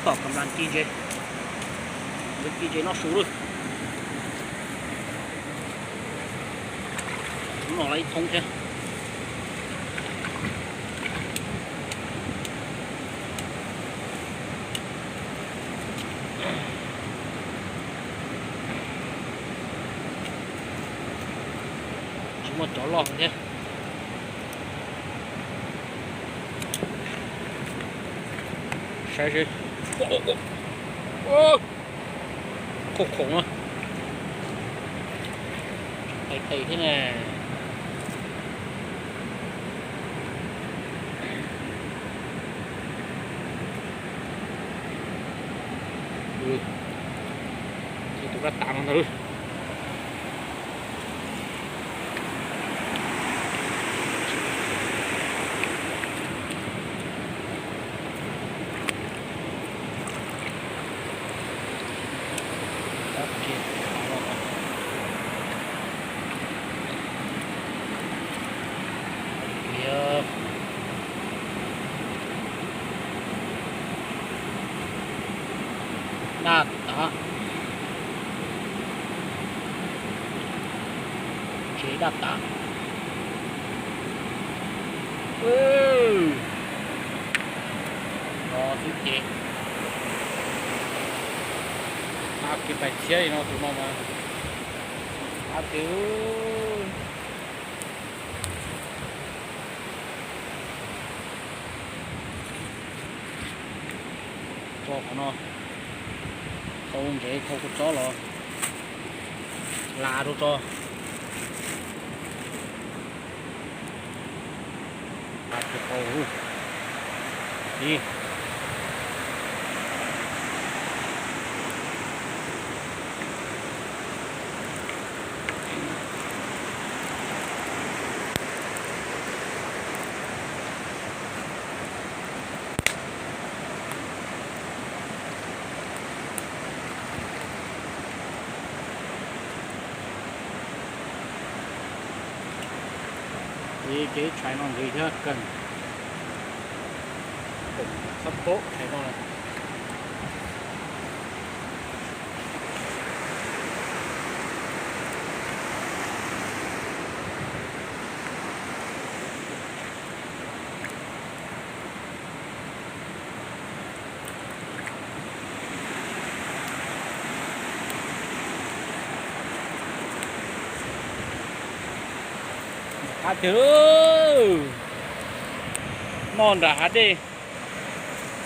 Tom kam las ci ntses, ci ntses noj su lawm. Hnub no los ib thoob thiab. Tsis muaj cov loj thiab. Saib seb. Khoom khoom na. Qis qis thiab ne. Ces tus kab tas no ntag. Daj tas. Tsev daj tas. Los xwb ces ab kiag pais txhiab li no tus no mas. Ab kiag. Tso qhov no, thau ntsev thau kua txob los la rau tso. Ib. Ces ib tshais no nqis thiab kawg. Txhob pob tshais no lawm. Qab tiag, noj nram hav dej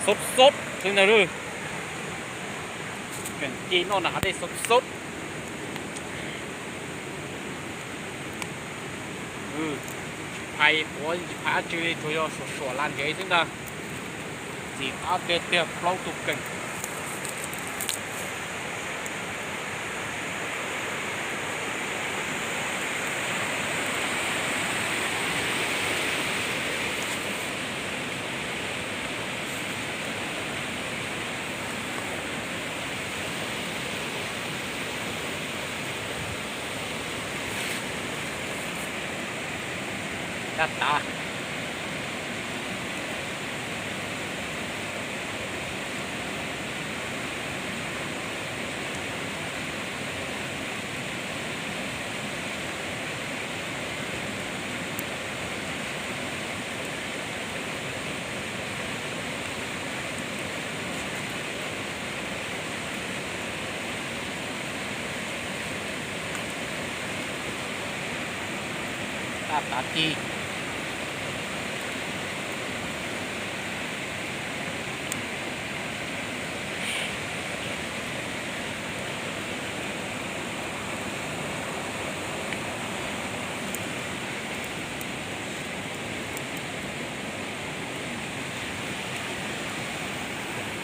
xob xob xwb ntag lauj. Keem ci noj nram hav dej xob xob. Tsis phais quav tsis phais dab tsi li, tsuas yog suam suam las ntsev xwb ntag. Txiv qab tiag tiag plaub tug keem. Daj tas. Daj tas tig.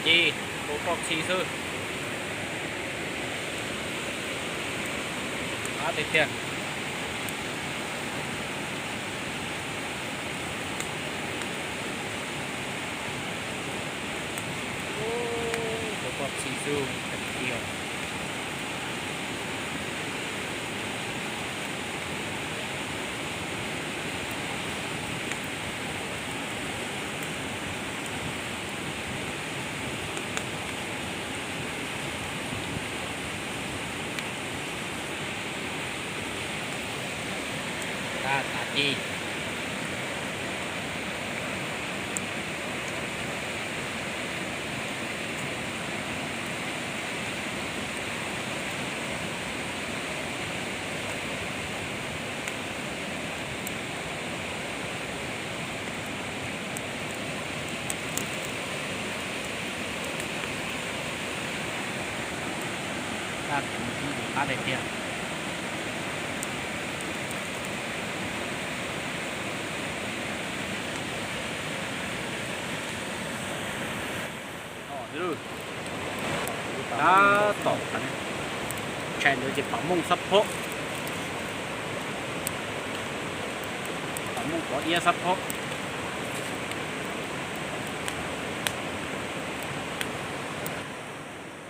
Ci, tus toj txhi xwb. Qab tiag tiag. Tus toj txhi xwb tiag. Ci. Dab tsi qab tiag tiag. Tab tom ntshai ntawd ces Pam Mooj xab phob, Pam Mooj pov iab xab phob.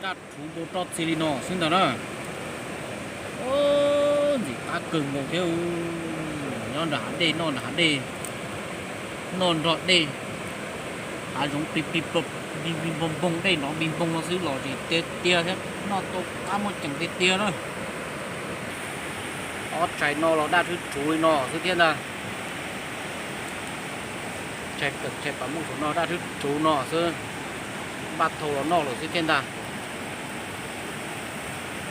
Daj rhuv npau roj txia li no xwb ntag na. Ntxim qab kawg nkaus thiab. Nyob nram hav dej, noj nram hav dej, noj nrog dej, hav zoov pis pis pis npoo npoo, dej nrov npis npoo no xwb los tsis tiag tiag thiab, noj tau qab muaj ceem tiag tiag na. Ob tshais no los daj rhuv rhuv li no xwb thiab ntag. Tshais kawm tshais Pam Mooj saum no daj rhuv rhuv no xwb, npaj thau los noj lawm xwb thiab ntag.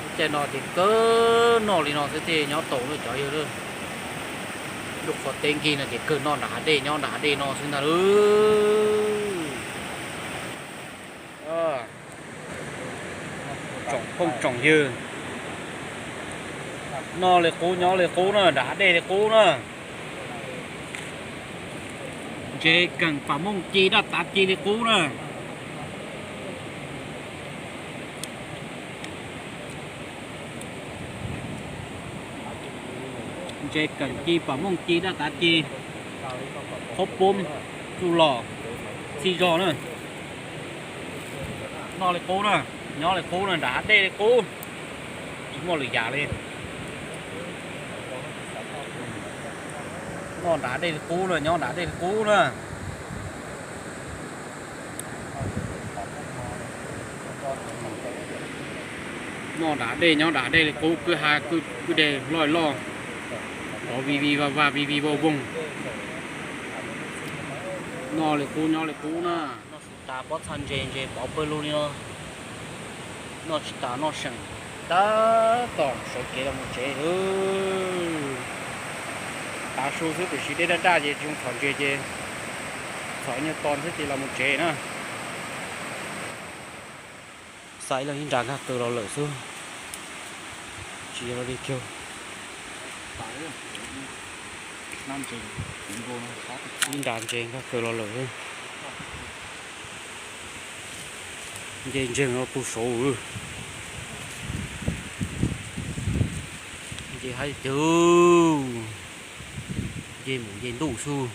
Lub caij no ces kawg noj li no xwb thiaj nyob tau na cov yawg. Lub qhov teb nkig no ces kawg noj nram hav dej nyob nram hav dej no xwb ntag lauj. Tsoom phooj tsoom ywg, noj li qub nyob li qub na, nram hav dej li qub na. Ntses keem Pam Mooj ci daj tav ci li qub na. Ntses keem ci Pam Mooj ci daj tav ci, qhob poob, tsuj lom, txhij zog na. Noj li qub na, nyob li qub na, nram hav dej li qub. Tsis muaj lwm yam li. Noj nram hav dej li qub na, nyob nram hav dej li qub na. Noj nram hav dej nyob nram hav dej li qub, kwj ha kwj deg loj loj, tov vij vij vaj vaj vij vij voog voog. Noj li qub nyob li qub na. Noj tsis tas pob txha ntses, ntses pov pawg lug li no. Noj tsis tas noj seem, tab tom sawv kev los mus tsev lawm. Tav su xwb tiam sis dej daj daj ces tsis zoo txhom ntses ces txhom nyuag to xwb ces los mus tsev na. Xa ib leeg ib nra nkag kaw los lawm xwb. Tsis yog li kiag. Ib nra ntses nkag kaw los lawm xwb. Nce ntseeg no tu saud. Nce haib tiag, nce mus nce ntuj xwb.